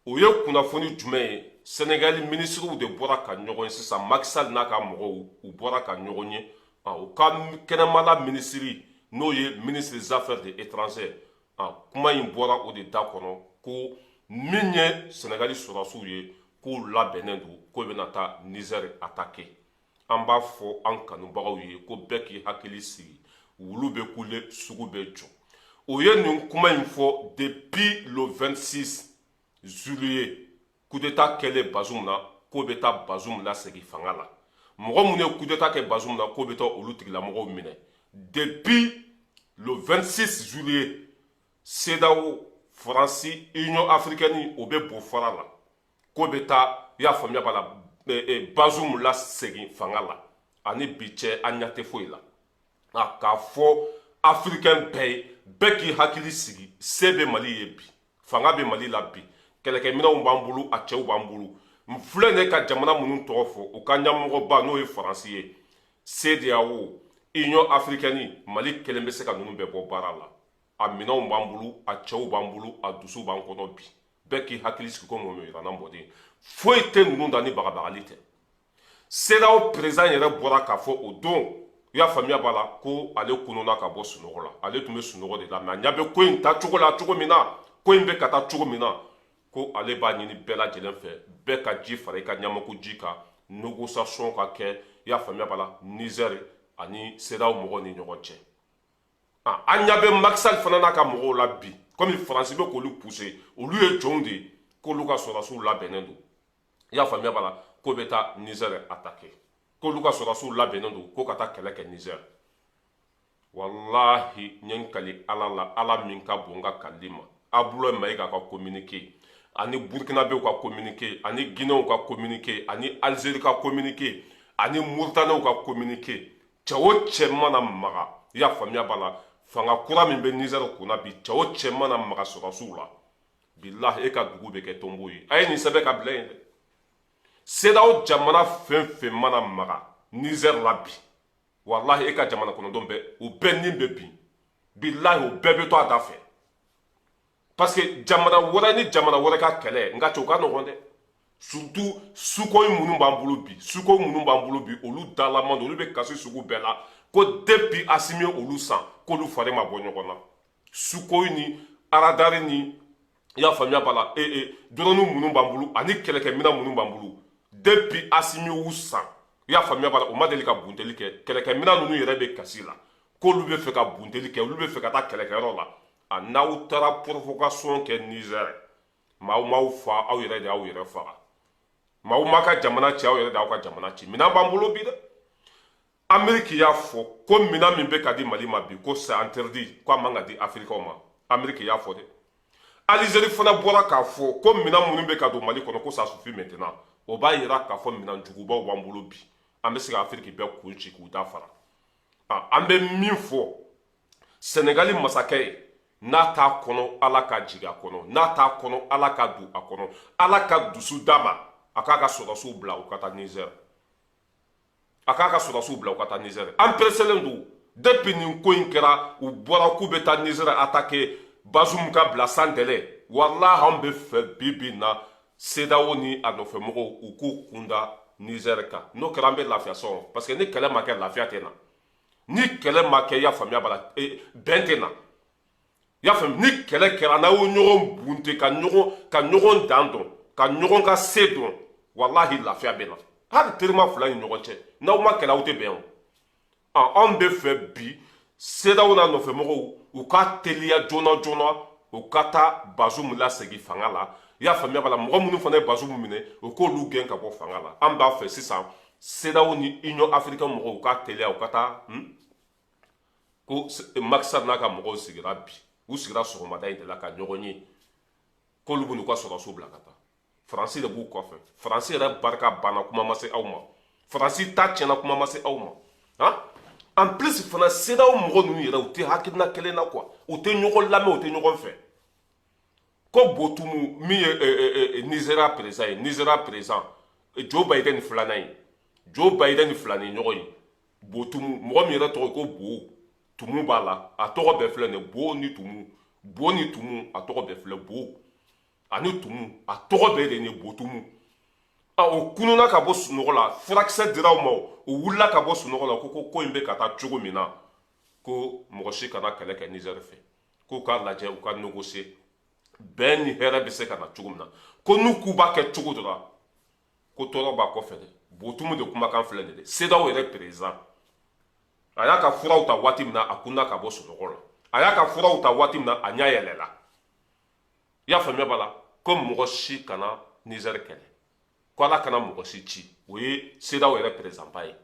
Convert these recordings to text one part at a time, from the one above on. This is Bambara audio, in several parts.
O ye kunnafoni jumɛn ye? Sɛnɛgali minisiriw de bɔra ka ɲɔgɔn ye sisan. Macky Sall n'a ka mɔgɔw, u bɔra ka ɲɔgɔn ye. U ka kɛnɛmala minisiri, n'o ye ministre des Affaires de étrangères, kuma in bɔra o de da kɔnɔ ko min ye Sɛnɛgali sɔrɔdasiw ye, k'u labɛnnen don, k'o bɛna taa Niger attaquer. An b'a fɔ an kanubagaw ye ko bɛɛ k'i hakili sigi, wulu bɛ kule, sugu bɛ jɔ. O ye nin kuma in fɔ depuis le 26 juillet, coup d'état kɛlen Bazoum na, k'o bɛ taa Bazoum lasegin fanga la. Mɔgɔ minnu ye coup d'état kɛ Bazoum na, k'o bɛ taa olu tigilamɔgɔw minɛ. Depuis le 26 juillet, CEDEAO, Faransi, Union africaine, o bɛ bo fara la k'o bɛ taa, i y'a faamuya b'a la, Bazoum lasegin fanga la. Ani bi cɛ, an ɲɛ tɛ foyi la. Nka k'a fɔ africain bɛɛ ye, bɛɛ k'i hakili sigi, se bɛ Mali ye bi, fanga bɛ Mali la bi, kɛlɛkɛminɛnw b'an bolo, a cɛw b'an bolo. N filɛ nin ka jamana minnu tɔgɔ fɔ, u ka ɲɛmɔgɔba, n'o ye Faransi ye, CEDEAO, Union africaine, Mali kelen bɛ se ka ninnu bɛɛ bɔ baara la. A minɛnw b'an bolo, a cɛw b'an bolo, a dusu b'an kɔnɔ bi. Bɛɛ k'i hakili sigi ko mɔmɔ yirana mɔden foyi tɛ ninnu da ni bagabagali tɛ. CEDEAO président yɛrɛ bɔra k'a fɔ o don, i y'a faamuya b'a la, ko ale kununa ka bɔ sunɔgɔ la. Ale tun bɛ sunɔgɔ de la, mais a ɲɛ bɛ ko in ta cogo la, cogo min na ko in bɛ ka taa cogo min na, ko ale b'a ɲini bɛɛ lajɛlen fɛ, bɛɛ ka ji fara i ka ɲamako ji kan, négociation ka kɛ, i y'a faamuya b'a la, Niger ani CEDEAO mɔgɔw ni ɲɔgɔn cɛ. An ɲɛ bɛ Macky Sall fana n'a ka mɔgɔw la bi, komi Faransi bɛ k'olu pousser, olu ye jɔnw de ye, k'olu ka sɔrɔdasiw labɛnnen don, i y'a faamuya b'a la, k'o bɛ taa Niger attaquer, k'olu ka sɔrɔdasiw labɛnnen don ko ka taa kɛlɛ kɛ Niger. Walahi, n ye n kali Ala la, Ala min ka bon, ka kalili ma, Abdoulaye Maïga ka communiqué ani Burkinabéw ka communiqué ani Guinéenw ka communiqué ani Algérie ka communiqué ani Mauritanienw ka communiqué, cɛ o cɛ mana maga, i y'a faamuya b'a la, fanga kura min bɛ Niger kunna bi, cɛ o cɛ mana maga sɔrɔdasiw la, bilahi, e ka dugu bɛ kɛ tombeau ye. A ye nin sɛbɛn ka bila yen dɛ. CEDEAO jamana fɛn fɛn mana maga Niger la bi, walahi, e ka jamana kɔnɔdenw bɛɛ, u bɛɛ nin bɛ bin. Bilahi, u bɛɛ bɛ to a da fɛ, parce que jamana wɛrɛ ni jamana wɛrɛ ka kɛlɛ, nka cɛ, u ka nɔgɔn dɛ. Surtout Sukhoi minnu b'an bolo bi, Sukhoi minnu b'an bolo bi, olu dalaman don, olu bɛ kasi sugu bɛɛ la, ko depuis Assimi olu san, k'olu fari ma bɔ ɲɔgɔn na. Sukhoi ni radar ni, i y'a faamuya b'a la, drone minnu b'an bolo ani kɛlɛkɛminɛn minnu b'an bolo, depuis Assimi y'u san, i y'a faamuya b'a la, u ma deli ka bunteli kɛ. Kɛlɛkɛminɛn ninnu yɛrɛ bɛ kasi la k'olu bɛ fɛ ka bunteli kɛ, olu bɛ fɛ ka taa kɛlɛkɛyɔrɔ la. A n'aw taara provocation kɛ Niger, maaw m'aw fa, aw yɛrɛ de y'aw yɛrɛ faga. Maaw ma ka jamana ci, aw yɛrɛ de y'aw ka jamana ci. Minɛn b'an bolo bi dɛ. Amérique y'a fɔ ko minɛn min bɛ ka di Mali ma bi, ko c'est interdit, ko a man ka di Africains ma. Amérique y'a fɔ dɛ. Algérie fana bɔra k'a fɔ ko minɛn minnu bɛ ka don Mali kɔnɔ, ko ça suffit maintenant. O b'a yira k'a fɔ minɛn jugubaw b'an bolo bi, an bɛ se ka Afrique bɛɛ kun ci k'u da fara. An bɛ min fɔ Sénégali masakɛ ye, n'a t'a kɔnɔ, Ala ka jigin a kɔnɔ, n'a t'a kɔnɔ, Ala ka don a kɔnɔ, Ala ka dusu d'a ma, a k'a ka sɔrɔdasiw bila u ka taa Niger, a k'a ka sɔrɔdasiw bila u ka taa Niger. An pereselen don. Depuis nin ko in kɛra, u bɔra k'u bɛ taa Niger attaquer, Bazoum ka bila sans délai. Walahi, an bɛ fɛ bi bi in na, CEDEAO ni a nɔfɛmɔgɔw, u k'u kunda Niger kan. N'o kɛra, an bɛ lafiya sɔrɔ, parce que ni kɛlɛ ma kɛ, lafiya tɛ na. Ni kɛlɛ ma kɛ, i y'a faamuya b'a la, bɛn tɛ na. I y'a faamu, ni kɛlɛ kɛra, n'aw ye ɲɔgɔn bunte ka ɲɔgɔn dan dɔn, ka ɲɔgɔn ka se dɔn, walahi, lafiya bɛ na. Hali terima fila ni ɲɔgɔn cɛ, n'aw ma kɛlɛ, aw tɛ bɛn. O anw bɛ fɛ bi, CEDEAO n'a nɔfɛmɔgɔw, u ka teliya joona joona, u ka taa Bazoum lasegin fanga la. I y'a faamuya b'a la, mɔgɔ minnu fana ye Bazoum minɛ, u k'olu gɛn ka bɔ fanga la. An b'a fɛ sisan, CEDEAO ni Union africaine mɔgɔw, u ka teliya, u ka taa ko Macky Sall n'a ka mɔgɔw sigira bi, u sigira sɔgɔmada in de la ka ɲɔgɔn ye, k'olu bɛ n'u ka sɔrɔdasiw bila ka taa. Faransi de b'u kɔfɛ. Faransi yɛrɛ barika banna, kuma ma se aw ma. Faransi ta tiɲɛna, kuma ma se aw ma. Han, en plus fana, CEDEAO mɔgɔ ninnu yɛrɛ, u tɛ hakilina kelen na quoi, u tɛ ɲɔgɔn lamɛn, u tɛ ɲɔgɔn fɛ. Ko Botumu min ye Nizeriya président ye, Nizeriya président Joe Biden filanan ye, Joe Biden fila ni ɲɔgɔn ye, Botumu, mɔgɔ min yɛrɛ tɔgɔ ko Bo Tumu b'a la, a tɔgɔ bɛɛ filɛ nin ye, Bo ni Tumu, Bo ni Tumu, a tɔgɔ bɛɛ filɛ Bo. Ani tumu a tɔgɔ bɛɛ de ye botumu. A o kununa ka bɔ sunɔgɔ la, furakisɛ dira u ma, o wulila ka bɔ sunɔgɔ la, ko in bɛ ka taa cogo min na, ko mɔgɔ si kana kɛlɛ kɛ Niger fɛ, k'u k'a lajɛ u ka négocier, bɛn ni hɛrɛ bɛ se ka na cogo min na. Ko n'u k'u b'a kɛ cogo dɔ la, ko tɔɔrɔ b'a kɔfɛ dɛ. Botumu de kumakan filɛ nin ye dɛ. CEDEAO yɛrɛ président, a y'a ka furaw ta waati min na, a kunna ka bɔ sunɔgɔ la. A y'a ka furaw ta waati min na, a ɲɛ yɛlɛla. I y'a faamuya b'a la, ko mɔgɔ si kana Niger kɛlɛ, ko Ala kana mɔgɔ si ci. O ye CEDEAO yɛrɛ président ba ye.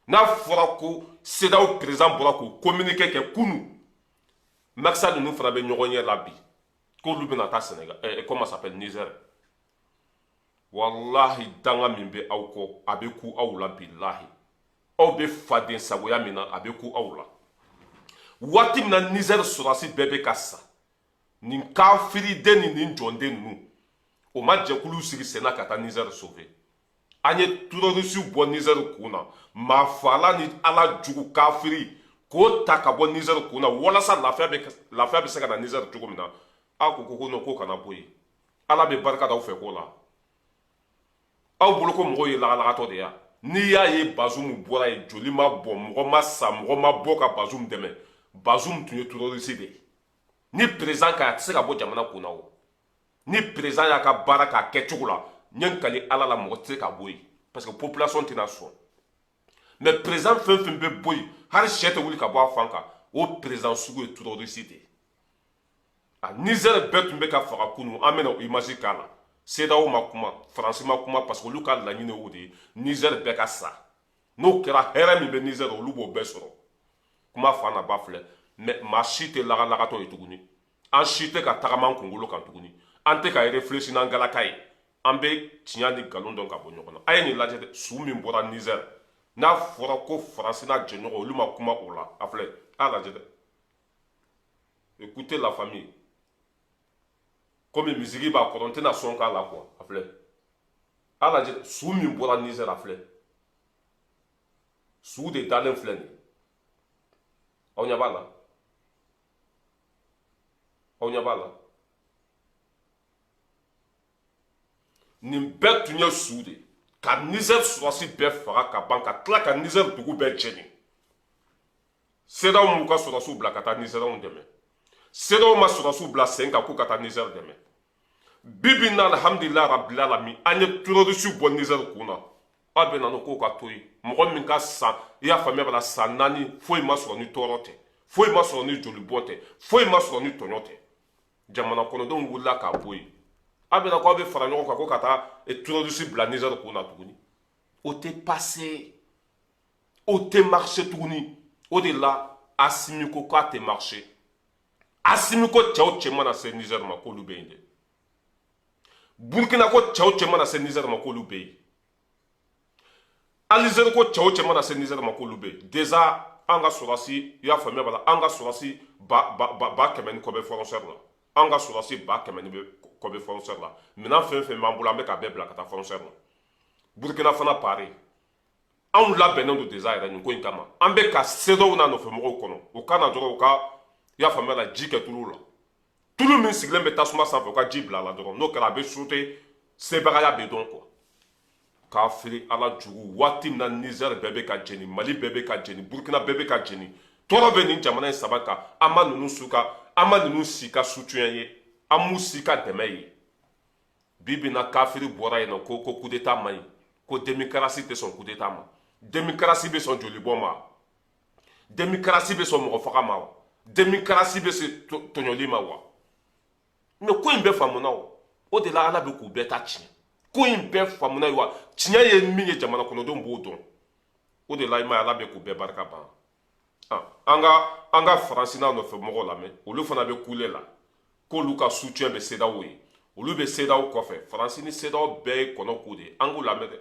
N'a fɔra ko CEDEAO président bɔra k'o communiqué kɛ kunu, Macky Sall ninnu fana bɛ ɲɔgɔn ɲɛ la bi, k'olu bɛna taa Sénégal, comment ça s'appelle, Niger. Walahi, danga min bɛ aw kɔ, a bɛ ku aw la. Bilahi, aw bɛ faden sagoya min na, a bɛ ku aw la. Waati min na Niger sɔrɔdasi bɛɛ bɛ ka sa, nin kafiriden ni nin jɔnden ninnu, o ma jɛkulu sigi sen na ka taa Niger sauver. An ye terroriste bɔ Niger kun na, maa faala ni Ala jugu kafiri, k'o ta ka bɔ Niger kun na, walasa lafiya bɛ se ka na Niger cogo min na. Aw ko non, k'o kana bɔ yen. Ala bɛ barika da aw fɛ ko la. Aw bolo ko mɔgɔw ye lagalagatɔ de ya. N'i y'a ye Bazoum bɔra yen, joli ma bɔn, mɔgɔ ma sa, mɔgɔ ma bɔ ka Bazoum dɛmɛ, Bazoum tun ye terroriste de ye. Ni président ka, a tɛ se ka bɔ jamana kun na o. Ni président y'a ka baara k'a kɛcogo la, n ye n kali Ala la, mɔgɔ tɛ se ka bɔ yen, parce que population tɛna sɔn. Mais président fɛn fɛn bɛ bɔ yen, hali sɛ tɛ wuli ka bɔ a fan kan, o président sugu ye terroriste de ye. A Niger bɛɛ tun bɛ ka faga kunun, an bɛna o image k'a la. CEDEAO ma kuma, Faransi ma kuma, parce que olu ka laɲini o de ye, Niger bɛɛ ka sa. N'o kɛra, hɛrɛ min bɛ Niger, olu b'o bɛɛ sɔrɔ. Kuma fa na ba filɛ, mais maa si tɛ lagalagatɔ ye tuguni. An si tɛ ka tagama an kunkolo kan tuguni, an tɛ ka réfléchir n'an galaka ye. An bɛ tiɲɛ ni nkalon dɔn ka bɔ ɲɔgɔn na. A ye nin lajɛ dɛ, su min bɔra Niger, n'a fɔra ko Faransi n'a jɛɲɔgɔn, olu ma kuma o la. A filɛ, a lajɛ dɛ. Écoutez la famille, komi misigi b'a kɔrɔ, n tɛna sɔn k'a la quoi. A filɛ, a lajɛ, su min bɔra Niger, a filɛ, su de dalen filɛ nin. Aw ɲɛ b'a la, aw ɲɛ b'a la. Nin bɛɛ tun ye su de ka Niger sɔrɔdasi bɛɛ faga ka ban, ka tila ka Niger dugu bɛɛ jeni. CEDEAO m'u ka sɔrɔdasiw bila ka taa Nigérianw dɛmɛ. CEDEAO ma sɔrɔdasiw bila sen kan k'u ka taa Niger dɛmɛ. Bi bi in na, alhamdulilayi rabbil alamin, an ye terroriste bɔ Niger kun na. Aw bɛ na n'o k'o ka to yen. Mɔgɔ min ka san, i y'a faamuya b'a la, san 4, foyi ma sɔrɔ ni tɔɔrɔ tɛ, foyi ma sɔrɔ ni jolibɔn tɛ, foyi ma sɔrɔ ni tɔɲɔ tɛ. Jamana kɔnɔdenw wulila k'a bɔ yen. Aw bɛna k'aw bɛ fara ɲɔgɔn kan ko ka taa terroriste bila Niger kun na tuguni. O tɛ passer, o tɛ marcher tuguni. O de la Assimi ko k'a tɛ marcher. Assimi ko cɛw cɛ mana se Niger ma, k'olu bɛ yen dɛ. Burkina ko cɛw cɛ mana se Niger ma, k'olu bɛ yen. Algérie ko cɛw cɛ mana se Niger ma, k'olu bɛ yen. Déjà an ka sɔrɔdasi, i y'a faamuya b'a la, an ka sɔrɔdasi 100 000 ni kɔ bɛ frontière la. An ka sɔrɔdasi 100 000 ni kɔ bɛ frontière la. Minɛn fɛn fɛn b'an bolo, an bɛ k'a bɛɛ bila ka taa frontière la. Burkina fana pareil. Anw labɛnnen don déjà yɛrɛ nin ko in kama. An bɛ ka CEDEAO n'a nɔfɛmɔgɔw kɔnɔ, u ka na dɔrɔn, u ka, i y'a faamuya la, ji kɛ tulu la. Tulu min sigilen bɛ tasuma sanfɛ, u ka ji bila a la dɔrɔn. N'o kɛra, a bɛ sauter, sebagaya bɛ dɔn quoi. Kafiri Ala jugu, waati min na Niger bɛɛ bɛ ka jeni, Mali bɛɛ bɛ ka jeni, Burkina bɛɛ bɛ ka jeni, tɔɔrɔ bɛ nin jamana in saba kan, an ma ninnu su ka, an ma ninnu si ka soutien ye, an m'u si ka dɛmɛ ye. Bi bi na, kafiri bɔra yen nɔ ko coup d'état man ɲi, ko démocratie tɛ sɔn coup d'état ma. Démocratie bɛ sɔn jolibɔn ma, démocratie bɛ sɔn mɔgɔ faga ma wa, démocratie bɛ se tɔɲɔli ma wa. Mais ko in bɛɛ faamuna o. O de la Ala bɛ k'u bɛɛ ta tiɲɛ. Ko in bɛɛ faamuna ye wa, tiɲɛ ye min ye, jamana kɔnɔdenw b'o dɔn. O de la, i ma ye, Ala bɛ k'u bɛɛ barika ban. An ka Faransi n'a nɔfɛ mɔgɔw lamɛn, olu fana bɛ kule la k'olu ka soutien bɛ CEDEAO ye, olu bɛ CEDEAO kɔfɛ. Faransi ni CEDEAO bɛɛ ye kɔnɔ k'u de ye. An k'u lamɛn dɛ.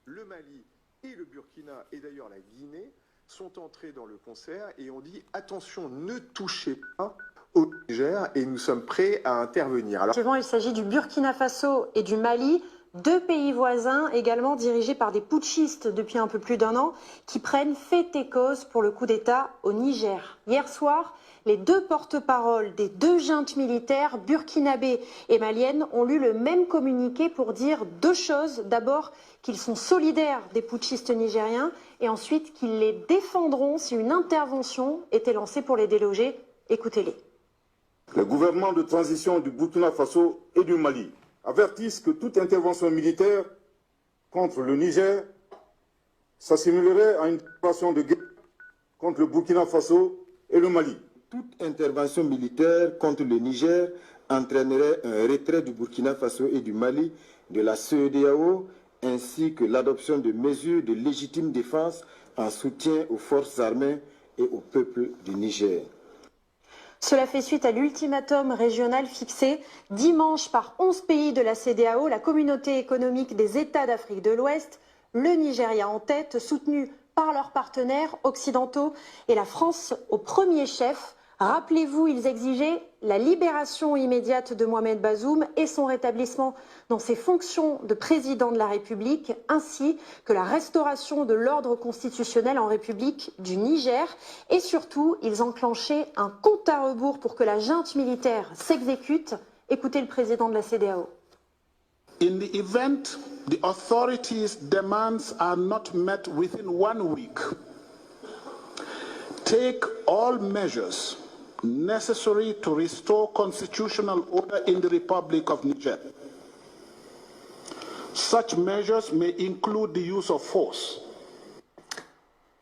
Le Mali et le Burkina et d'ailleurs la Guinée sont entrés dans le concert et ont dit attention, ne touchez pas au Niger et nous sommes prêts à intervenir. Alors... Effectivement, il s'agit du Burkina Faso et du Mali, Deux pays voisins, également dirigés par des putschistes depuis un peu plus d'un an, qui prennent fait et cause pour le coup d'État au Niger. Hier soir, les deux porte-paroles des deux juntes militaires, burkinabé et maliennes, ont lu le même communiqué pour dire deux choses. D'abord, qu'ils sont solidaires des putschistes nigériens et ensuite qu'ils les défendront si une intervention était lancée pour les déloger. Écoutez-les. Les gouvernements de transition du Burkina Faso et du Mali avertissent que toute intervention militaire contre le Niger s'assimilerait à une déclaration de guerre contre le Burkina Faso et le Mali. Toute intervention militaire contre le Niger entraînerait un retrait du Burkina Faso et du Mali de la CEDEAO ainsi que l'adoption de mesures de légitime défense en soutien aux forces armées et au peuple du Niger. Cela fait suite à l'ultimatum régional fixé dimanche par 11 pays de la CEDEAO, la communauté économique des États d'Afrique de l'Ouest, le Nigeria en tête, soutenu par leurs partenaires occidentaux et la France au premier chef. Rappelez-vous, ils exigeaient la libération immédiate de Mohamed Bazoum et son rétablissement dans ses fonctions de président de la République, ainsi que la restauration de l'ordre constitutionnel en République du Niger. Et surtout, ils enclenchaient un compte à rebours pour que la junte militaire s'exécute. Écoutez le président de la CEDEAO. In the event the authorities' demands are not met within one week, take all measures necessary to restore constitutional order in the Republic of Niger. Such measures may include the use of force.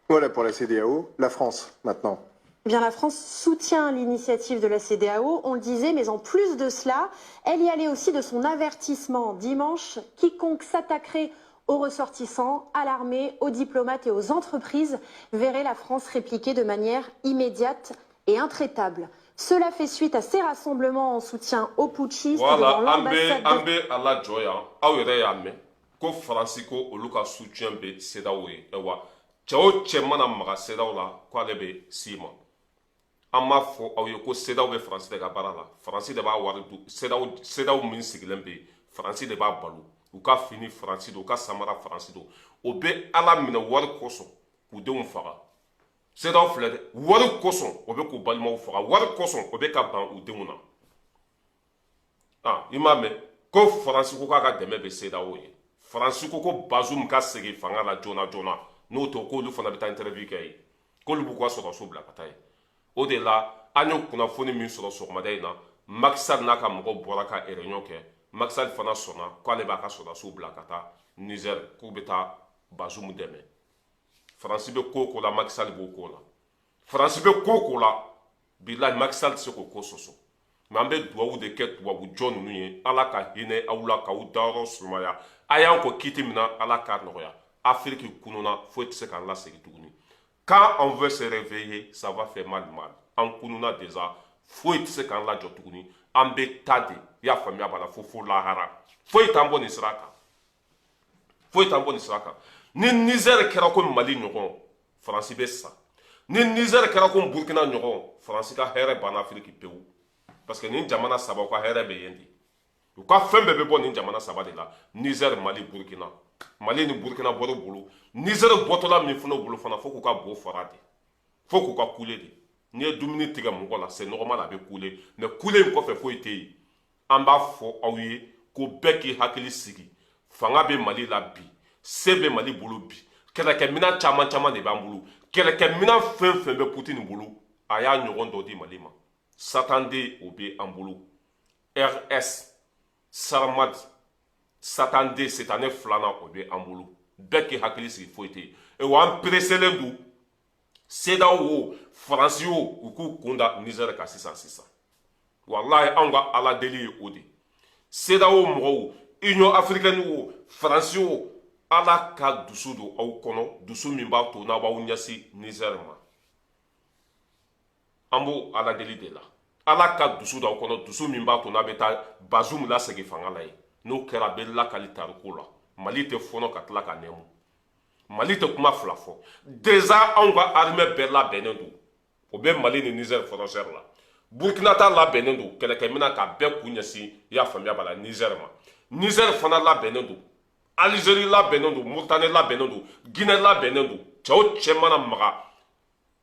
Voilà pour la CEDEAO. La France, maintenant. Eh bien, la France soutient l'initiative de la CEDEAO, on le disait, mais en plus de cela, elle y allait aussi de son avertissement dimanche. Quiconque s'attaquerait aux ressortissants, à l'armée, aux diplomates et aux entreprises verrait la France répliquer de manière immédiate et intraitable. Cela fait suite à ces rassemblements en soutien aux putschistes Voilà, devant an bɛ l'ambassade an bɛ a lajɔ yan. Aw yɛrɛ y'a mɛn ko Faransi ko olu ka soutien bɛ CEDEAO ye. Ayiwa, cɛ o cɛ mana maga CEDEAO la, k'ale bɛ s'i ma. An b'a fɔ aw ye ko CEDEAO bɛ Faransi de ka baara la. Faransi de b'a wari dun. CEDEAO, CEDEAO min sigilen bɛ yen, Faransi de b'a balo. U ka fini, Faransi don. U ka samara, Faransi don. O bɛ Ala minɛ wari kosɔn k'u denw faga. CEDEAO filɛ dɛ, wari kosɔn o bɛ k'u balimaw faga, wari kosɔn o bɛ ka ban u denw na. Ah, i m'a mɛn ko Faransi ko k'a ka dɛmɛ bɛ CEDEAO ye. Faransi ko ko Bazoum ka segin fanga la joona joona, n'o tɛ k'olu fana bɛ taa interview kɛ yen, k'olu b'u ka sɔrɔdasiw bila ka taa yen. O de la, an ye kunnafoni min sɔrɔ sɔgɔmada in na, Macky Sall n'a ka mɔgɔw bɔra ka réunion kɛ. Macky Sall fana sɔnna k'ale b'a ka sɔrɔdasiw bila ka taa Niger, k'u bɛ taa Bazoum dɛmɛ. Faransi bɛ ko o ko la, Macky Sall b'o ko la. Faransi bɛ ko o ko la, bilahi, Macky Sall tɛ se k'o ko sɔsɔ. Mais an bɛ duwawu de kɛ tubabu jɔn ninnu ye. Ala ka hinɛ aw la k'aw dayɔrɔ sumaya. A y'an kɔ kiti min na, Ala k'a nɔgɔya. Afiriki kununa, foyi tɛ se k'an lasegin tuguni. Quand on veut se réveiller, ça va faire mal mal. An kununa déjà, foyi tɛ se k'an lajɔ tuguni. An bɛ taa de, i y'a faamuya b'a la, fo lahara, foyi t'an bɔ nin sira kan, foyi t'an bɔ nin sira kan. Ni Niger kɛra ko Mali ɲɔgɔn, Faransi bɛ sa. Ni Niger kɛra ko Burkina ɲɔgɔn, Faransi ka hɛrɛ banna Afiriki pewu, parce que nin jamana saba, u ka hɛrɛ bɛ yen de. U ka fɛn bɛɛ bɛ bɔ nin jamana saba de la: Niger, Mali, Burkina. Mali ni Burkina bɔr'u bolo. Niger bɔtɔla min fana bolo fana, fo k'u ka bo fara de, fo k'u ka kule de. N'i ye dumuni tigɛ mɔgɔ la, c'est normal, a bɛ kule, mais kule in kɔfɛ, foyi tɛ yen. An b'a fɔ aw ye ko bɛɛ k'i hakili sigi. Fanga bɛ Mali la bi, se bɛ Mali bolo bi. Kɛlɛkɛminɛn caman caman de b'an bolo. Kɛlɛkɛminɛn fɛn fɛn bɛ Putini bolo, a y'a ɲɔgɔn dɔ di Mali ma. Satan 2, o bɛ an bolo. RS Sarmat Satan 2, sitanɛ filanan, o bɛ an bolo. Bɛɛ k'i hakili sigi, foyi tɛ yen. Wa an pereselen don. CEDEAO o, Faransi o, u k'u kun da Niger kan sisan sisan. Walahi, anw ka Ala deli ye o de. CEDEAO mɔgɔw, Union africaine o, Faransi o, Ala ka dusu don aw kɔnɔ, dusu min b'a to n'aw b'aw ɲɛsin Niger ma. An b'o Ala deli de la. Ala ka dusu don aw kɔnɔ, dusu min b'a to n'a bɛ taa Bazoum lasegin fanga la yen. N'o kɛra, a bɛ lakali tariko la. Mali tɛ fɔnɔ ka tila ka nɛmu. Mali tɛ kuma fila fɔ. Déjà, anw ka armée bɛɛ labɛnnen don. O bɛ Mali ni Niger frontière la. Burkina ta labɛnnen don kɛlɛkɛminɛn ka bɛɛ kun ɲɛsin, i y'a faamuya b'a la, Niger ma. Niger fana labɛnnen don, Algérie labɛnnen don, Mauritanie labɛnnen don, Guinée labɛnnen don. Cɛ o cɛ mana maga,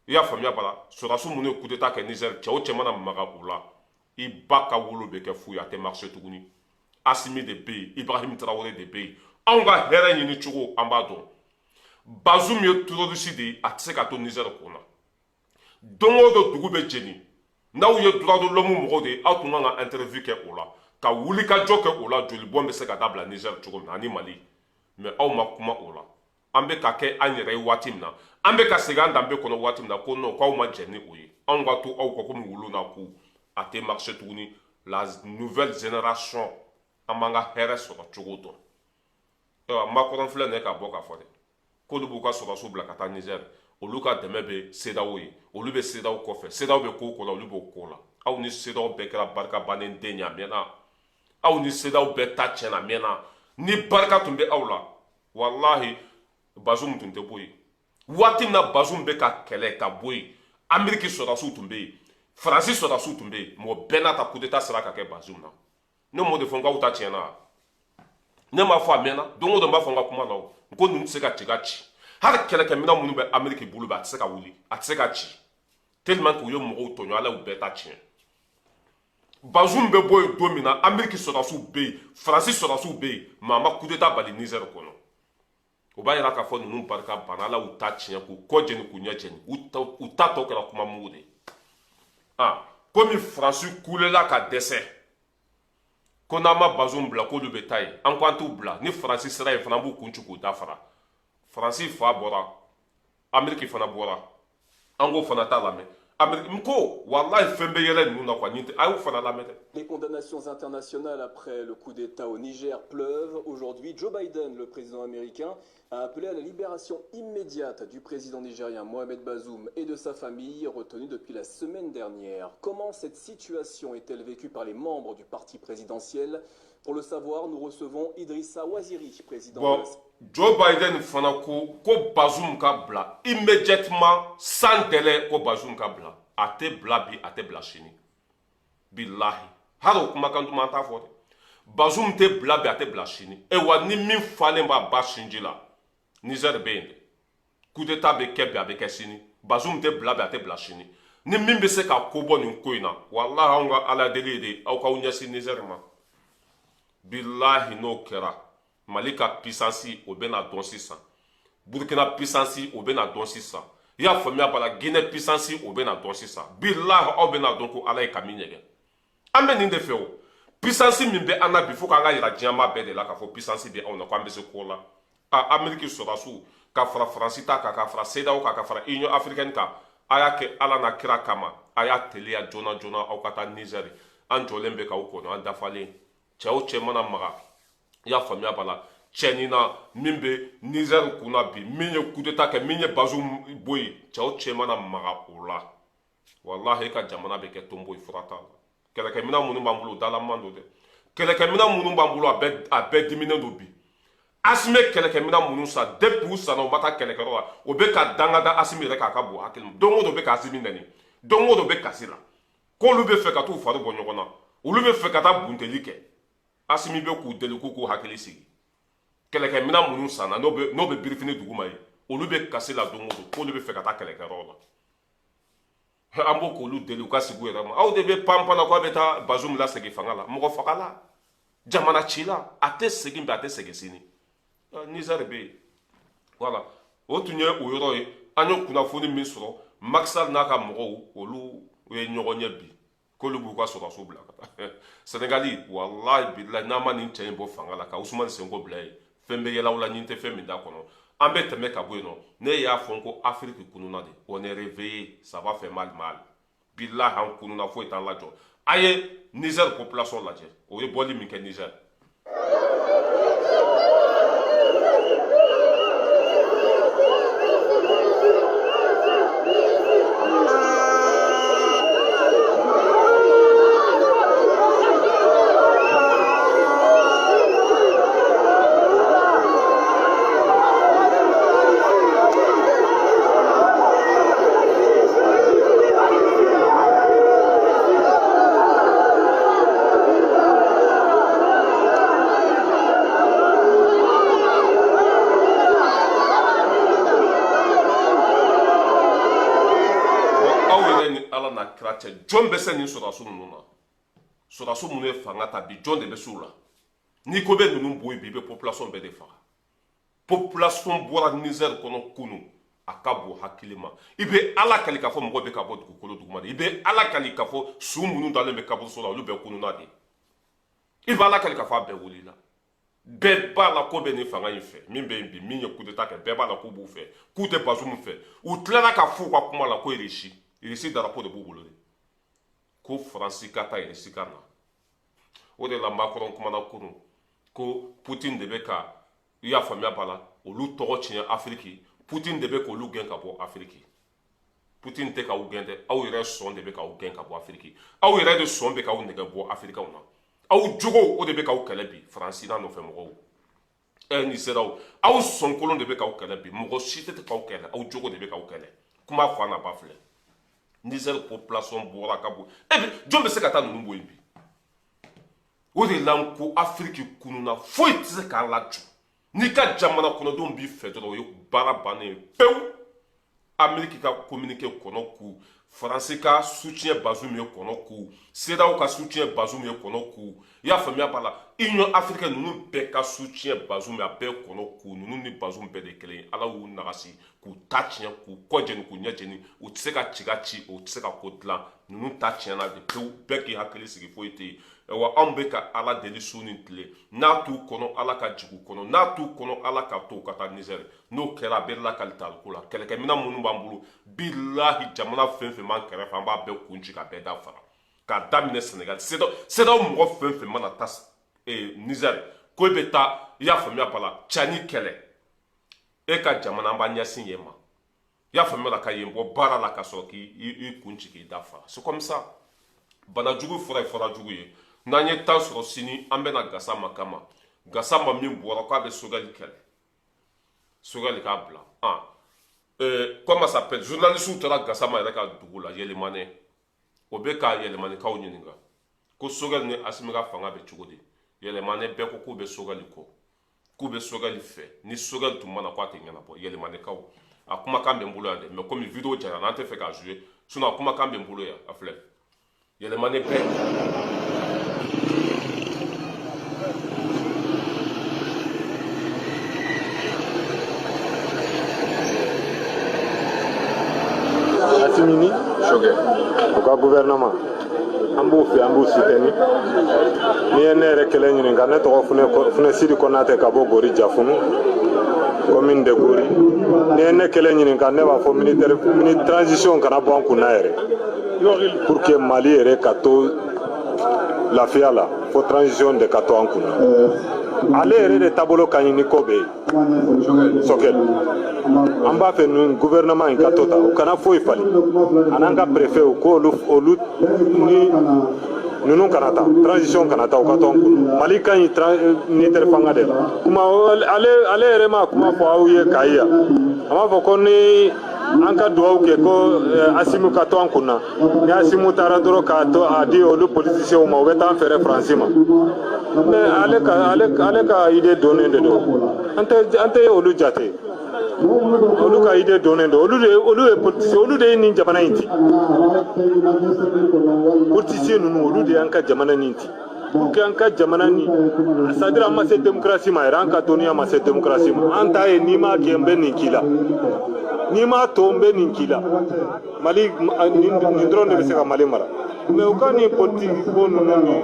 i y'a faamuya b'a la, sɔrɔdasi minnu ye coup d'état kɛ Niger, cɛ o cɛ mana maga u la, i ba ka wolo bɛ kɛ fu ye, a tɛ marcher tuguni. Asimi de bɛ yen, Ibrahim Traoré de bɛ yen. Anw ka hɛrɛ ɲini cogo, an b'a dɔn. Bazoum ye terroriste de ye, a tɛ se ka to Niger kun na. Don o don dugu bɛ jeni. N'aw ye droit de l'homme mɔgɔw de ye, aw tun kan ka interview kɛ o la, ka wuli ka jɔ kɛ o la, jolibɔn bɛ se ka dabila Niger cogo min na ani Mali. Mais aw ma kuma o la. An bɛ ka kɛ an yɛrɛ ye waati min na, an bɛ ka segin an danbe kɔnɔ waati min na, ko non, k'aw ma jɛn ni o ye. Anw ka to aw kɔ komi wulu n'a ku, a tɛ marcher tuguni. La nouvelle génération, an b'an ka hɛrɛ sɔrɔ cogo dɔn. Ayiwa, Macron filɛ nin ye ka bɔ k'a fɔ dɛ, k'olu b'u ka sɔrɔdasiw bila ka taa Niger, olu ka dɛmɛ bɛ CEDEAO ye, olu bɛ CEDEAO kɔfɛ, CEDEAO bɛ ko o ko la, olu b'o ko la. Aw ni CEDEAO bɛɛ kɛra barika bannen den ye a mɛnna. Aw ni CEDEAO bɛɛ ta tiɲɛna a mɛnna. Ni barika tun bɛ aw la, walahi Bazoum tun tɛ bɔ yen. Waati min na Bazoum bɛ ka kɛlɛ ka bɔ yen, Ameriki sɔrɔdasiw tun bɛ yen, Faransi sɔrɔdasiw tun bɛ yen, mɔgɔ bɛɛ n'a ta coup d'état sera ka kɛ Bazoum na. Ne m'o de fɔ n k'aw ta tiɲɛna. Ne m'a fɔ a mɛnna. Don o don n b'a fɔ n ka kuma na, o n ko ninnu tɛ se ka ci ka ci. Hali kɛlɛkɛminɛn minnu bɛ Ameriki bolo bɛ, a tɛ se ka wuli, a tɛ se ka ci, tellement que u ye mɔgɔw tɔɲɔ. Ala y'u bɛɛ ta tiɲɛ. Bazoum bɛ bɔ yen don min na, Ameriki sɔrɔdasiw bɛ yen, Faransi sɔrɔdasiw bɛ yen, maa ma coup d'état bali Niger kɔnɔ. O b'a yira k'a fɔ ninnu barika banna. Ala y'u ta tiɲɛ, k'u kɔ jeni, k'u ɲɛ jeni. U ta tɔ kɛra kuma mugu de ye. Ah, komi Faransi kulela ka dɛsɛ ko n'an ma Bazoum bila, k'olu bɛ taa yen, an ko an t'u bila. Ni Faransi sera yen fana, an b'u kun ci k'u dafara. Faransi fa bɔra, Ameriki fana bɔra, an k'o fana t'a lamɛn. Ameriki n ko walahi fɛn bɛ yɛlɛ ninnu na quoi, nin tɛ, a y'o fana lamɛn dɛ. Les condamnations internationales après le coup d'État au Niger pleuvent. Aujourd'hui, Joe Biden, le président américain, a appelé à la libération immédiate du président nigérien Mohamed Bazoum et de sa famille, retenus depuis la semaine dernière. Comment cette situation est-elle vécue par les membres du parti présidentiel? Pour le savoir, nous recevons Idrissa Ouaziri, président Bon, de la Joe Biden fana ko ko Bazoum ka bila immédiatement, sans délai, ko Bazoum ka bila. A tɛ bila bi, a tɛ bila sini. Bilahi, hali o kumakan duman t'a fɔ dɛ. Bazoum tɛ bila bi, a tɛ bila sini. E wa, ni min falen b'a ba sinji la, Niger bɛ yen dɛ. Coup d'état bɛ kɛ bi, a bɛ kɛ sini. Bazoum tɛ bila bi, a tɛ bila sini. Ni min bɛ se ka ko bɔ nin ko in na, walahi anw ka Ala deli ye de, aw k'aw ɲɛsin Niger ma. Bilahi, n'o kɛra, Mali ka puissance o bɛna dɔn sisan, Burkina puissance o bɛna dɔn sisan, i y'a faamuya b'a la, Guinée puissance o bɛna dɔn sisan. Bilahi, aw bɛna dɔn ko Ala ye kami ɲɛgɛn. An bɛ nin de fɛ. O puissance min bɛ an na bi, fo k'an ka yira diɲɛmaa bɛɛ de la k'a fɔ puissance bɛ anw na, k'an bɛ se ko la. A Ameriki sɔrɔdasiw ka fara Faransi ta kan, ka fara CEDEAO kan, ka fara Union africaine kan, a y'a kɛ Ala n'a kira kama, a y'a teliya joona joona, aw ka taa Niger. An jɔlen bɛ k'aw kɔnɔ, an dafalen. Cɛ o cɛ mana maga, i y'a faamuya b'a la, cɛnin na min bɛ Niger kunna bi, min ye coup d'état kɛ, min ye Bazoum bɔ yen, cɛ o cɛ mana maga o la, walahi e ka jamana bɛ kɛ tombo ye, fura t'a la. Kɛlɛkɛminɛn minnu b'an bolo, o dalaman don dɛ. Kɛlɛkɛminɛn minnu b'an bolo, a bɛɛ diminen don bi. Asimi ye kɛlɛkɛminɛn minnu san, depuis u sanna, u ma taa kɛlɛkɛyɔrɔ la. O bɛ ka danga da Asimi yɛrɛ k'a ka bon hakili ma. Don o don bɛ ka Asimi nɛni, don o don bɛ kasi la k'olu bɛ fɛ ka t'u fari bɔ ɲɔgɔn na, olu bɛ fɛ ka taa bunteli kɛ. Asimi bɛ k'u deli k'u k'u hakili sigi. Kɛlɛkɛminɛn minnu sanna, n'o bɛ birifini duguma ye, olu bɛ kasi la don o don k'olu bɛ fɛ ka taa kɛlɛkɛyɔrɔ la. An b'o k'olu deli u ka sigi u yɛrɛ ma. Aw de bɛ pan pan na k'a bɛ taa Bazoum lasegin fanga la. Mɔgɔ fagala, jamana cila, a tɛ segin bi, a tɛ segin sini. Niger bɛ yen. Voilà, o tun ye o yɔrɔ ye. An ye kunnafoni min sɔrɔ, Macky Sall n'a ka mɔgɔw, olu ye ɲɔgɔn ye bi, k'olu b'u ka sɔrɔdasiw bila ka taa Senegali. Walahi bilahi, n'a ma nin cɛ in bɔ fanga la ka Ousmane Sonko bila yen, fɛn bɛ yɛlɛ aw la, nin tɛ fɛn min da kɔnɔ. An bɛ tɛmɛ ka bɔ yen nɔ. Ne y'a fɔ n ko Afrique kununa de, on est réveillé, ça va faire mal mal. Bilahi, an kununa, foyi t'an lajɔ. A ye Niger population lajɛ, o ye bɔli min kɛ Niger. n'a kira cɛ, jɔn bɛ se nin sɔrɔdasi ninnu na? Sɔrɔdasi minnu ye fanga ta bi, jɔn de bɛ se u la? N'i ko bɛ ninnu bɔ yen bi, i bɛ population bɛɛ de faga. Population bɔra Niger kɔnɔ kunu, a ka bon hakili ma. I bɛ Ala kali k'a fɔ mɔgɔ bɛ ka bɔ dugukolo duguma de. I bɛ Ala kali k'a fɔ su minnu dalen bɛ kaburuso la, olu bɛɛ kununa de. I bɛ Ala kali k'a fɔ a bɛɛ wulila. Bɛɛ b'a la ko bɛ nin fanga in fɛ min bɛ yen bi, min ye coup d'état kɛ, bɛɛ b'a la k'u b'u fɛ, k'u tɛ Bazoum fɛ. U tilara ka f'u ka kuma la ko Russie drapeau de b'u bolo de, ko Faransi ka taa, Russie ka na. O de la Macron kumana kunun ko Poutine de bɛ ka, i y'a faamuya b'a la, olu tɔgɔ tiɲɛ Afiriki. Poutine de bɛ k'olu gɛn ka bɔ Afiriki. Poutine tɛ k'aw gɛn dɛ, aw yɛrɛ sɔn de bɛ k'aw gɛn ka bɔ Afiriki. Aw yɛrɛ de sɔn bɛ k'aw nɛgɛ bɔ Afirikaw na. Aw jogo o de bɛ k'aw kɛlɛ bi. Faransi n'a nɔfɛ mɔgɔw, ɛ ni seraw, aw sɔnkolon de bɛ k'aw kɛlɛ bi. Mɔgɔ si tɛ k'aw kɛlɛ, aw jogo de bɛ k'aw kɛlɛ. Kuma fa n'a ba filɛ. Niger population bɔra ka bon e bi, jɔn bɛ se ka taa ninnu bɔ yen bi? O de la n ko Afiriki kununa, foyi tɛ se k'a lajɔ. N'i ka jamana kɔnɔdenw b'i fɛ dɔrɔn, o ye baara bannen ye pewu. Ameriki ka communiqué kɔnɔ k'u, Faransi ka soutien Bazoum ye kɔnɔ k'u, CEDEAO ka soutien Bazoum ye kɔnɔ k'u, i y'a faamuya b'a la, Union africaine ninnu bɛɛ ka soutien Bazoum ye, a bɛɛ kɔnɔ k'u. Ninnu ni Bazoum bɛɛ de kelen ye. Ala y'u nagasi k'u ta tiɲɛ, k'u kɔ jɛni, k'u ɲɛ jɛni. U tɛ se ka ci ka ci, u tɛ se ka ko dilan. Ninnu ta tiɲɛna de pewu. Bɛɛ k'i hakili sigi, foyi tɛ yen. Wa anw bɛ ka Ala deli su ni tile, n'a t'u kɔnɔ, Ala ka jigin u kɔnɔ, n'a t'u kɔnɔ, Ala ka to u ka taa Niger. N'o kɛra, a bɛ lakali tariku la. Kɛlɛkɛminɛn minnu b'an bolo, bilahi, jamana fɛn fɛn b'an kɛrɛfɛ, an b'a bɛɛ kun ci ka bɛɛ da fara, k'a daminɛ Sénégal. CEDEAO mɔgɔ fɛn fɛn mana taa Niger ko e bɛ taa, i y'a faamuya b'a la, Tiani kɛlɛ, e ka jamana, an b'an ɲɛsin yen ma, i y'a faamuya la, ka yen bɔ baara la, ka sɔrɔ k'i kun ci k'i da fa. C'est comme ça. Banajugu fura ye fura jugu ye. N'an ye temps sɔrɔ sini, an bɛna Gasama kama. Gasama min bɔra k'a bɛ Choguel kɛlɛ, Choguel k'a bila. Ah, comment ça s'appelle, journaliste taara Gasama yɛrɛ ka dugu la, Yɛlɛmanɛ. O bɛ ka Yɛlɛmanikaw ɲininka ko Choguel ni Asimi ka fanga bɛ cogo di. Yɛlɛmanɛ bɛɛ ko k'u bɛ Choguel kɔ, k'u bɛ Choguel fɛ, ni Choguel tun mana ko a tɛ ɲɛnabɔ. Yɛlɛmanikaw, a kumakan bɛ n bolo yan dɛ, mais komi vidéo janyana, n'an tɛ fɛ k'a jouer, sinon a kumakan bɛ n bolo yan, a filɛ, Yɛlɛmanɛ bɛɛ. Assimi ni Choguel u ka gouvernement, an b'u fɛ, an b'u soutenir. N'i ye ne yɛrɛ kɛlɛ ɲininka, ne tɔgɔ Funɛ Sidi Kɔnatɛ, ka bɔ Gori Jafunu, commune de Gori. N'i ye ne kɛlɛ ɲininka, ne b'a fɔ militaire mini transition kana bɔ an kunna yɛrɛ. Pour que Mali yɛrɛ ka to lafiya la, fo transition de ka to an kunna. Ale yɛrɛ de taabolo ka ɲi ni ko bɛɛ ye. Choguel, an b'a fɛ nin gouvernement in ka to ta, u kana foyi falen. A n'an ka préfet ko olu ni ninnu kana taa, transition kana taa, u ka to an kunna. Mali ka ɲi militaire fanga de la. Kuma ale yɛrɛ ma kuma fɔ aw ye Kayi yan, a b'a fɔ ko ni an ka dugawu kɛ ko Asimu ka to an kunna. Ni Asimu taara dɔrɔn k'a to a di olu politiciens ma, u bɛ taa an fɛrɛ Faransi ma. Mais ale ka idée donnen de don. An tɛ olu jate, olu ka idée donnen don. Olu ye politicien, olu de ye nin jamana in ci. Politicien ninnu, olu de y'an ka jamana nin ci pour que an ka jamana ni, c'est à dire an ma se démocratie ma yɛrɛ, an ka dɔnniya ma se démocratie ma. An ta ye n'i m'a kɛ, n bɛ nin k'i la, n'i m'a to, n bɛ nin k'i la. Mali nin dɔrɔn de bɛ se ka Mali mara. Mais u ka nin politique ko ninnu ni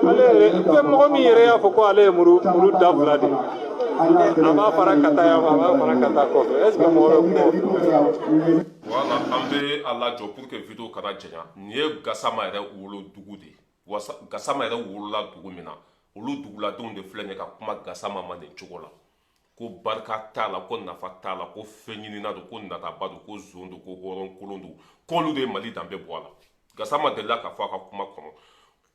ale yɛrɛ fɛn, mɔgɔ min yɛrɛ y'a fɔ ko ale ye muru muru da fila de ye, a b'a fara ka taa yan, a b'a fara ka taa kɔfɛ, est ce que mɔgɔ bɛ kuma o fɛ? Voilà, an bɛ a lajɔ pour que vidéo kana janya. Nin ye Gasama yɛrɛ wolo dugu de ye. Wasa Gasama yɛrɛ wolola dugu min na, olu duguladenw de filɛ nin ye ka kuma Gasama ma nin cogo la, ko barika t'a la, ko nafa t'a la, ko fɛn ɲinina don, ko nataba don, ko zon don, ko hɔrɔnkolon don, k'olu de ye Mali danbe bɔ a la. Gasama delila k'a fɔ a ka kuma kɔnɔ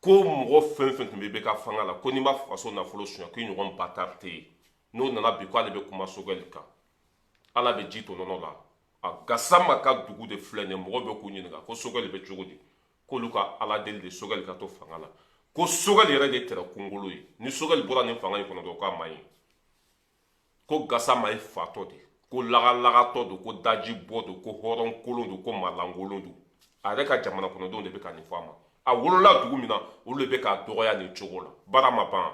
ko mɔgɔ fɛn fɛn tun bɛ bɛ ka fanga la, ko n'i ma faso nafolo suɲɛ, k'i ɲɔgɔn batari tɛ yen. N'o nana bi ko ale bɛ kuma Choguel kan, Ala bɛ ji to nɔnɔ la. A Gasama ka dugu de filɛ nin ye, mɔgɔ bɛ k'u ɲininka ko Choguel bɛ cogo di, k'olu ka Ala deli de Choguel ka to fanga la, ko Choguel yɛrɛ de tɛrɛ kunkolo ye. Ni Choguel bɔra nin fanga in kɔnɔ dɔrɔn, k'a man ɲi. Ko Gasama ye fatɔ de, ko lagalagatɔ don, ko daji bɔ don, ko hɔrɔnkolon don, ko malankolon don. A yɛrɛ ka jamana kɔnɔdenw de bɛ ka nin fɔ a ma. A wolola dugu min na, olu de bɛ k'a dɔgɔya nin cogo la. Baara ma ban.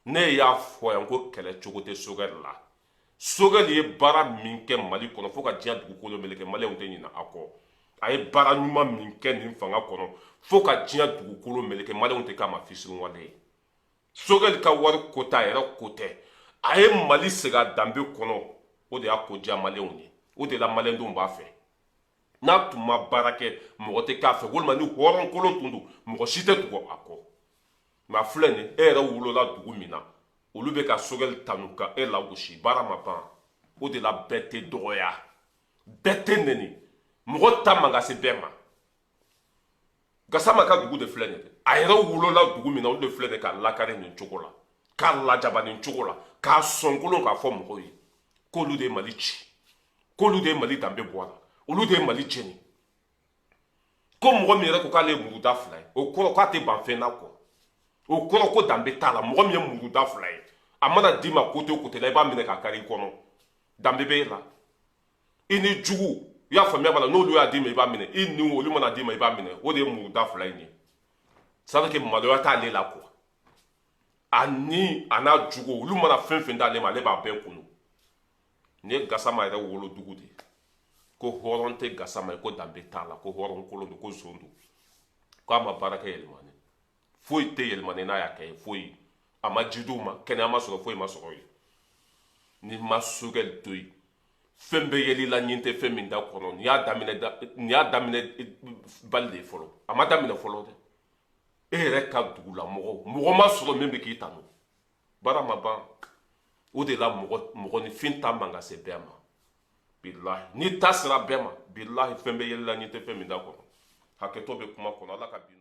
Ne y'a fɔ yan ko kɛlɛ cogo tɛ Sogɛli la. Sogɛli ye baara min kɛ Mali kɔnɔ fo ka diɲɛ dugukolo meleke, maliyɛnw tɛ ɲinɛ a kɔ. A ye baara ɲuman min kɛ nin fanga kɔnɔ fo ka diɲɛ dugukolo meleke, maliyɛnw tɛ k'a ma fisiriwale ye. Sogɛli ka wari ko tɛ, a yɛrɛ ko tɛ. A ye Mali segin a danbe kɔnɔ, o de y'a ko diya maliyɛnw ye, o de la maliyɛndenw b'a fɛ. N'a tun ma baara kɛ, mɔgɔ tɛ k'a fɛ, walima ni hɔrɔnkolon tun don, mɔgɔ si tɛ tugu a kɔ. Nka filɛ nin, e yɛrɛ wolola dugu min na, olu bɛ ka Sogɛli tanu ka e lagosi. Baara ma ban. O de la bɛɛ tɛ dɔgɔya, bɛɛ tɛ nɛni, mɔgɔ ta man ka se bɛɛ ma. Gasama ka dugu de filɛ nin ye. A yɛrɛ wolola dugu min na, olu de filɛ nin k'a lakari nin cogo la, k'a lajaba nin cogo la, k'a sɔnkolon k'a fɔ mɔgɔw ye k'olu de ye Mali ci, k'olu de ye Mali danbe bɔ a la, olu de ye Mali jeni. Ko mɔgɔ min yɛrɛ ko k'ale ye muruda fila ye, o kɔrɔ k'a tɛ ban fɛn na kɔ, o kɔrɔ ko danbe t'a la. Mɔgɔ min ye muruda fila ye, a mana d'i ma côté o côté la, i b'a minɛ k'a kari i kɔnɔ. Danbe bɛ e la. I ni jugu, i y'a faamuya b'a la, n'olu y'a d'i ma, i b'a minɛ. I ni olu mana d'i ma, i b'a minɛ. O de ye muruda fila in ye. C'est à dire que maloya t'ale la quoi. A ni a n'a jugu, olu mana fɛn fɛn d'ale ma, ale b'a bɛɛ kunu. Nin ye Gasama yɛrɛ wolodugu de ye. Ko hɔrɔn tɛ Gasama ye, ko danbe t'a la, ko hɔrɔn kolon don, ko zon don, k'a ma baara kɛ Yɛlɛmani, foyi tɛ Yɛlɛmani n'a y'a kɛ foyi. A ma ji d'u ma, kɛnɛya ma sɔrɔ, foyi ma sɔrɔ yen. Ni ma Sogɛli to yen, fɛn bɛɛ yɛl'i la, ɲin tɛ fɛn min da kɔnɔ. Nin y'a daminɛ, nin y'a daminɛ bali de ye fɔlɔ. A ma daminɛ fɔlɔ dɛ. E yɛrɛ ka dugulamɔgɔ, mɔgɔ ma sɔrɔ min bɛ k'i tanu. Baara ma ban. O de la mɔgɔ mɔgɔninfin ta man ka se bɛɛ ma. Bilahi, n'i ta sera bɛɛ ma, bilahi, fɛn bɛ yɛlɛ la, ɲin tɛ fɛn min da kɔnɔ. Hakɛto bɛ kuma kɔnɔ. Ala ka bin.